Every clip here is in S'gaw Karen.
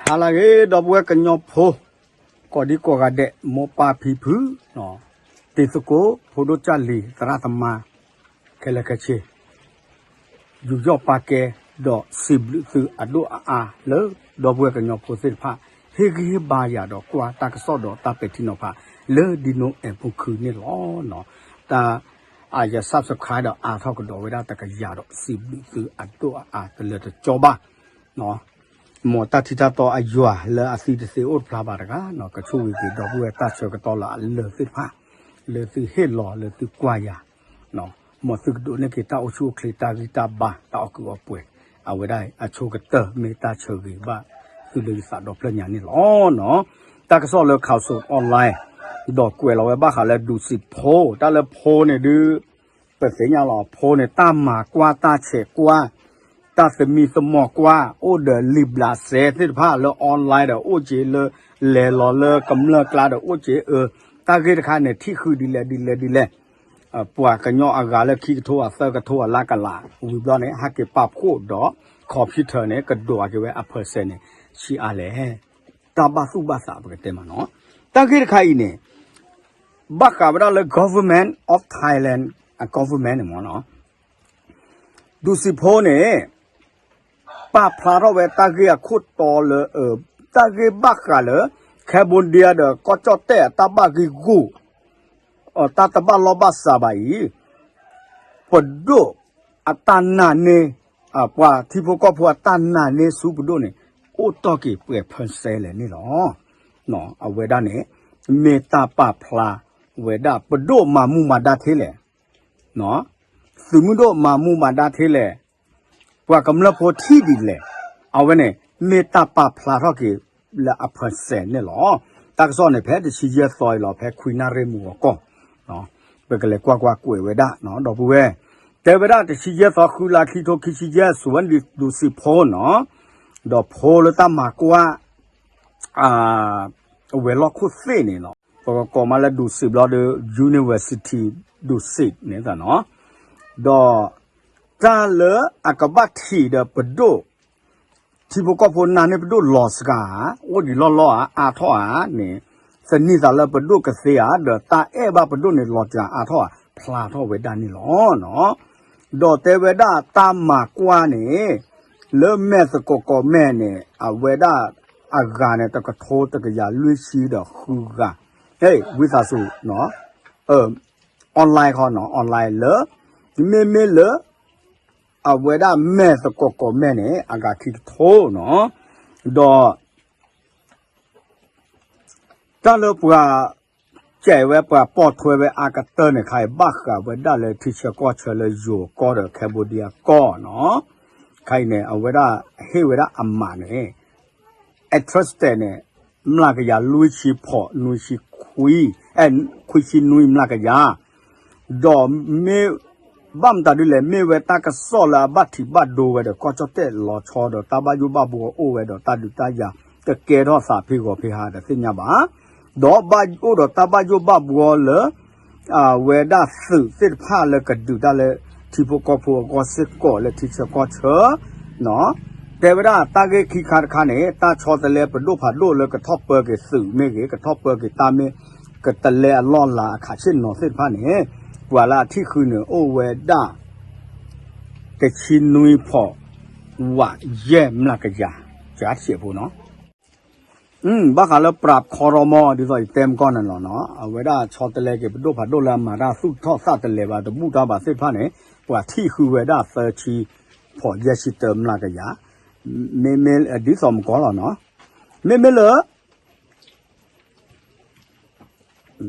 ဟါလၢအဂ့ၤ ဒီပုၢ်ဝဲၢ်ကညီဖိ ကိးဒံကိးဂၤဒဲး မိၢ်ပၢ်ဖံဖု တံၤသကိး ဖိဒိၣ်ကၢ်လံၤ သရၣ်သမါ ခဲလၢာ်ခဲဆ့ ယူးယီၣ်ပာ်ကဲ ဒီးစံးဘျုးသုအဒိၣ်အအါလၢ ဒီပုၢ်ဝဲၢ်ကညီဖိသ့ၣ်တဖၣ် ဟ့ၣ်ဂံၢ်ဟ့ၣ်ဘါယၤဒီးကွၢ်တၢ်ကစီၣ်ဒီးတၢ်ပဲာ်ထံနီၤဖး လၢဒ်နိအဲၣ်ပူၤခုန့ၣ်လီၤ. တၢ် အယ subscribe ဒီးအါထီၣ်ကဒီးဝဲဒၣ်တကယၤဒီး စံးဘျုးသုအဒိၣ်အအါတလၢတကၠီဘၣ်. မ်တၢ်ထံတၢ်တီအယွၤလၢအသံတသ့အိၣ်တဖျါဘၣ်တဂၤ ကဆိၣ်ဂ့ၤက့ၤဒီပုၢ်ဝဲၢ်တၢ်ဆၢကတီၢ်လၢအလၢာ်သ့ၣ်တဖၣ် လၢသုဟ့ၣ်လီၤလၢသုကွၢ်ယၤ မ်သုကဒိးန့ၢ်က့ၤတၢ်အိၣ်ဆူၣ်အိၣ်ချ့တၢ်ဂံၢ်တၢ်ဘါတၢ်အီၣ်ကုာ်အီပှဲၤ အဝဲဒၣ်အဆိကတၢၢ်မ့ၢ်တၢ်ဆၢဂ့ၤဘၣ်သုလၢယသးဒီဖျၢၣ်ညါန့ၣ်လီၤ. တၢ်ကစီၣ်လၢ Khaosod Online ဒီးကွဲးလီၤဝဲဘၣ်ဃးလၢဒူစံးဖိ တၢ်လၢဖိန့ၣ်ဒုး ပသ့ၣ်ညါလီၤ ဖိန့ၣ် တၢ်မၤကွၢ်တၢ်ဆဲးကွၢ် တၢ်သမံသမိးကွၢ် အိၣ်ဒီးလံာ်ဘျးစဲသ့ၣ်တဖၣ်လၢ online ဒီးအိၣ်က့ၤလၢ လဲၤလီၤလၢကမျၢၢ်ကျါဒီးအိၣ်က့ၤအၢ တၢ်ဂ့ၢ်တခါန့ၣ် ထံၣ်ဃုာ်ဒ်လဲၣ်ဒ်လဲၣ်ဒ်လဲၣ် ပှၤကညီအဂၤလၢခံကထိအသၢကထိအလါကလး ဝံၤဘျီန့ၣ် ဟဲက့ၤပာ်ဖှိၣ်ဒီး computer န့ၣ် ကဒိးက့ၤဝဲအ percent န့ၣ် ဆံးအါလဲၣ် တၢ်ဘၣ်သူၣ်ဘၣ်သးပကတဲမးနီၤ တၢ်ဂ့ၢ်တခါအံၤန့ၣ် ဘၣ်ဃးဝဲဒၣ်လၢ government of Thailand အ government န့ၣ်မးနီၤ ဒူစံးဖိန့ၣ် ပာ်ဖျါထီၣ်ဝဲတၢ်ဂ့ၢ်အခိၣ်တီလၢ တၢ်ဂ့ၢ်ဘၣ်ဃးလၢ Cambodia ဒီးကီၢ်ကၠီၣ်တဲၣ်အတၢ်ဘၣ်ဂံၢ်ဂူာ် တၢ်တဘၣ်လီၢ်ဘၣ်စးဘၣ်အံၤ ပဒိၣ်အတၢ်နာ်န့ၢ် ပှၤထံဖိကီၢ်ဖိအတၢ်နာ်န့ၢ်ဆူပဒိၣ်န့ၣ် အိၣ်တ့ၢ်က့ၤပှဲၤ percent လဲၣ်န့ၣ်လီၤ. အဝဲဒၣ်န့ၣ် မ့ၢ်တၢ်ပာ်ဖျါဝဲဒၣ် ပဒိၣ်မၤမူမၤဒါထဲလဲၣ် သုးမုၢ်ဒိၣ်မၤမူမၤဒါထဲလဲၣ် ပှၤကမျၢၢ်ဖိထံၣ်ဒ်လဲၣ် အဝဲန့ၣ် မ့ၢ်တၢ်ပာ်ဖျါထီၣ်က့ၤလၢအ percent န့ၣ်လီၤ. တၢ်ကစီၣ်န့ၣ် ဖဲတဆံယဲၢ်သီအံၤလီၤ ဖဲခွံနၣ်ရံၣ်မုၢ်ဂီၤကီၢ် ပကလဲၤကွၢ်ကွၢ်ကွဲးဝဲဒၣ် ဒီပုၢ်ဝဲၢ် တဲဝဲဒၣ်တဆံယဲၢ်သီ ဃုလါ ခံကထိခံဆံယဲၢ် စူၤဝဲဒၣ်ဒူစံးဖိနီၤ ဒီးဖိလၢတၢ်မၤကွၢ် ဝဲၤလီၢ်ခိၣ်သ့ၣ်န့ၣ်လီၤ. ပကကိးမးလၢဒူစံးဘျီဒီး University ဒူစံးန့ၣ်နီၤ ဒီးတၢ်လၢအကဘၣ်ထံၣ်ဒီးပဒိၣ် ထံဖိကီၢ်ဖိနာ်န့ၢ်ပဒိၣ်လီၤစှၤဧါ အိၣ်ဒံးလီၢ်လီၢ်ဧါ အါထီၣ်ဧါန့ၣ် သနံၤသးလၢပဒိၣ်ကသ့ဧါ ဒီးတၢ်အဲၣ်ဘၣ်ပဒိၣ်န့ၣ် လီၤစှၤအါထီၣ်ဧါ ဖျါထီၣ်ဝဲဒၣ်န့ၣ်လီၤ. ဒီးတဲဝဲဒၣ်တၢ်မၤကွၢ်န့ၣ် လၢမဲာ်သကိးကိးမဲာ်န့ၣ် အဝဲဒၣ်အဂၤန့ၣ် တကထိတကယၤလွံၢ်ဆံဒီးဃုဂၤ ဝံသးစူၤ online ခီနီၤ online လၢ မ့မ့ၢ်လၢ အဝဲဒၣ်မဲာ်သကိးကိးမဲာ်န့ၣ် အဂၤခံကထိနီၤ ဒီး တၢ်လၢပှၤ ကဲဝဲပှၤပိာ်ထွဲဝဲအါကတၢၢ်န့ၣ် ခါအံၤဘၣ်ဃးဝဲဒၣ်လၢထံဆၢကီၢ်ဆၢလၢယိၤကီၢ်ဒီး Cambodia ကီၢ်နီၤ ခါအံၤန့ၣ် အဝဲဒၣ်ဟ့ၣ်ဝဲဒၣ်အမးန့ၣ် interest န့ၣ် မျးကယၤလွံၢ်ဆံဖီး နွံဆံခွံ ခွံဆံနွံမျးကယၤ ဒီးမ့ၢ် ဘၣ်မတၤဒ်လဲၣ် မ့ၢ်ဝဲတၢ်ကစီၣ်လၢအဘၣ်ထံးဘၣ်ဒိဝဲဒီး ကီၢ်ကၠီၣ်တဲၣ်လီၤဆီဒီး တၢ်ဘၣ်ယိၣ်ဘၣ်ဘှီအိၣ်ဝဲဒီးတၢ်ဒုးတၢ်ယၤ တကဲထီၣ်သးဖံဂီၤဖံဟါတသ့ၣ်ညါဘၣ် ဒီးဘၣ်အိၣ်ဒီးတၢ်ဘၣ်ယိၣ်ဘၣ်ဘှီလၢ အဝဲဒၣ်သုးသ့ၣ်တဖၣ်လၢကဒုးတၢ်လၢ ထံဖိကီၢ်ဖိအဂီၢ်စ့ၢ်ကီးလၢထံဆၢကီၢ်ဆၢ တဲဝဲဒၣ်တၢ်ဂ့ၢ်ခံခါတခါန့ၣ် တၢ်ဆီတလဲပဒိၣ်ဖးဒိၣ်လၢကထီၣ်ပၢက့ၤသုးမ့ၢ်ဂ့ၤ ကထီၣ်ပၢက့ၤတၢ်မ့ၢ် ကတလဲအလီၢ်လၤအခးဆ့ၣ်နီၤသ့ၣ်တဖၣ်န့ၣ် ပှၤလၢအထံၣ်ဃုန့ၣ်အိၣ်ဝဲဒၣ် တဆံနွံဖီး ဝးယဲၢ်မျးကယၤ ကၢထံးဖိနီၤ ဘၣ်ဃးလၢ ပြးခီရီမီ ဒ်သိးယတဲမကီၢ်န့ၣ်လီၤနီၤ အဝဲဒၣ်ဆီတလဲက့ၤပဒိၣ်ဖးဒိၣ်လၢအမၤတၢ်သူၣ်ထီၣ်သးတလဲဘၣ်တဘူၣ်တၢ်ဘၣ်သ့ၣ်တဖၣ်န့ၣ် ပှၤထံၣ်ဃုဝဲဒၣ်သၢဆံဖီးယဲၢ်ဆံတၢမျးကယၤ မ့မ့ၢ်ဒ်သိးမကီၢ်လီၤနီၤ မ့မ့ၢ်လၢ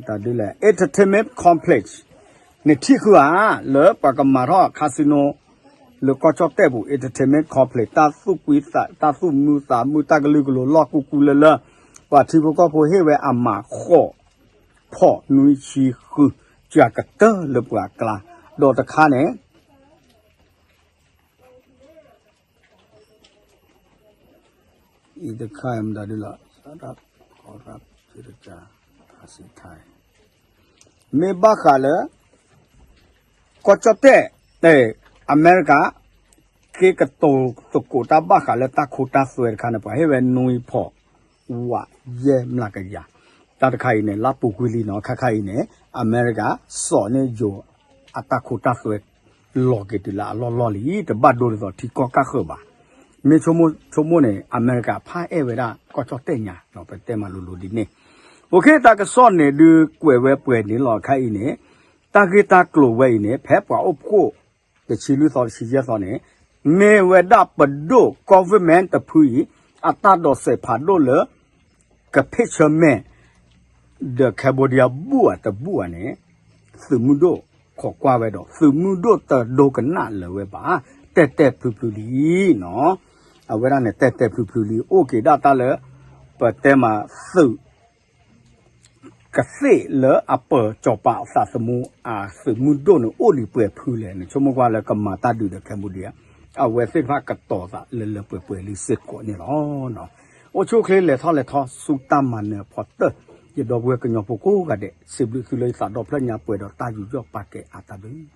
တၢ်ဒ်လဲၣ် entertainment complex န့ၣ်ထံၣ်ဃုဧါ လၢပှၤကမၤထီၣ် casino လၢကီၢ်ကၠီၣ်တဲၣ်ပူၤ entertainment complex တၢ်သူၣ်ကွံသး တၢ်သူၣ်မုာ်သးမုာ် တၢ်ကလုာ်ကလိၤလီၢ်ကူကူလၢလၢ ပှၤထံဖိကီၢ်ဖိဟ့ၣ်ဝဲအမးဃိးဖီးနွံဆံဃု ကၢကတၢၢ်လၢပှၤအကျါ ဒီးတခါန့ၣ် အံၤတခါအံၤမတၤဒ်လီၤ စးထီၣ် corrupt မ့ၢ်ဘၣ်ဃးလၢ ကီၢ်ကၠီၣ်တဲၣ် အမဲရကၤ က့ၤကတိၤသကိးတၢ်ဘၣ်ဃးလၢတၢ်ခိတၢ်သွဲတခါန့ၣ် ပှၤဟ့ၣ်ဝဲနွံဖီး ဝးယဲၢ်မျးကယၤ, တၢ်တခါအံၤန့ၣ် လၢပူၤကွံာ်လံနီၤ ခါခါအံၤန့ၣ် အမဲရကၤစိာ်န့ၢ်ယိၤ အတၢ်ခိတၢ်သွဲ လီၤက့ၤတုၤလၢအလီၢ်လီၢ်လံ တဘၣ်ဒိဒ်သိးထံကီၢ်ကၢ်ဃၢၤဘၣ်. မ့ၢ်ဆိကမိၣ်န့ၣ် အမဲရကၤဖးအဲၣ်ဝဲဒၣ် ကီၢ်ကၠီၣ်တဲၣ်ညါ ပတဲမးလိၤလိၤဒ်န့ၣ်. အိၣ်ခ့ တၢ်ကစီၣ်န့ၣ်ဒုးကွဲးဝဲပှဲၤန့ၣ်လီၤ ခါအံၤန့ၣ် တၢ်ဂ့ၢ်တၢ်ကျိၤဝဲအံၤန့ၣ် ဖဲပှၤအိၣ်ဖှိၣ် တဆံလွံၢ်သီ တဆံယဲၢ်သီန့ၣ် မ့ၢ်ဝဲဒၣ်ပဒိၣ် government တဖုအံၤ အတၢ်ဒိးစဲးဖးဒိၣ်လၢ ကဖ့ၣ်ဆၢမဲာ် ဒီး Cambodia ဘူၣ်ဧါတဘူၣ်ဧါန့ၣ် သုးမုၢ်ဒိၣ်ခိးကွၢ်ဝဲဒီး သုးမုၢ်ဒိၣ်တဒိကနၣ်လၢၤဝဲဘၣ် တဲတဲဖျုဖျုလံနီၤ. အဝဲဒၣ်န့ၣ် တဲတဲဖျုဖျုလံ အိၣ်က့ၤဒၣ်တၢ်လၢ ပတဲမးသုး ကသ့ၣ်လၢအပၢၤစီၤပၤအသးသမူ အသုးမုၢ်ဒိၣ်န့ၣ် အိၣ်ဒံးပှဲၤဖုလဲၣ်န့ၣ် ဆိကမိၣ်ကွၢ်လၢကမၤတၢ်ဒုးဒီး Cambodia အဝဲသ့ၣ်တဖၣ်ကတီၤသးလၢလၢပှဲၤပှဲၤလံစ့ၢ်ကီးန့ၣ်လီၤ. အိၣ်ဆူၣ်အိၣ်ချ့လဲၤထီၣ်လဲၤထီဆူတၢ်မၤနၢၤအဖီတၢၢ် ယဒီပုၢ်ဝဲၢ်ကညီဖိကိးဂၤဒဲး စံးဘျုးသုလၢယသးဒီဖျၢၣ်ညါပှဲၤဒီးတၢ်ယူးယီၣ်ပာ်ကဲအါတၢ်ဘျုး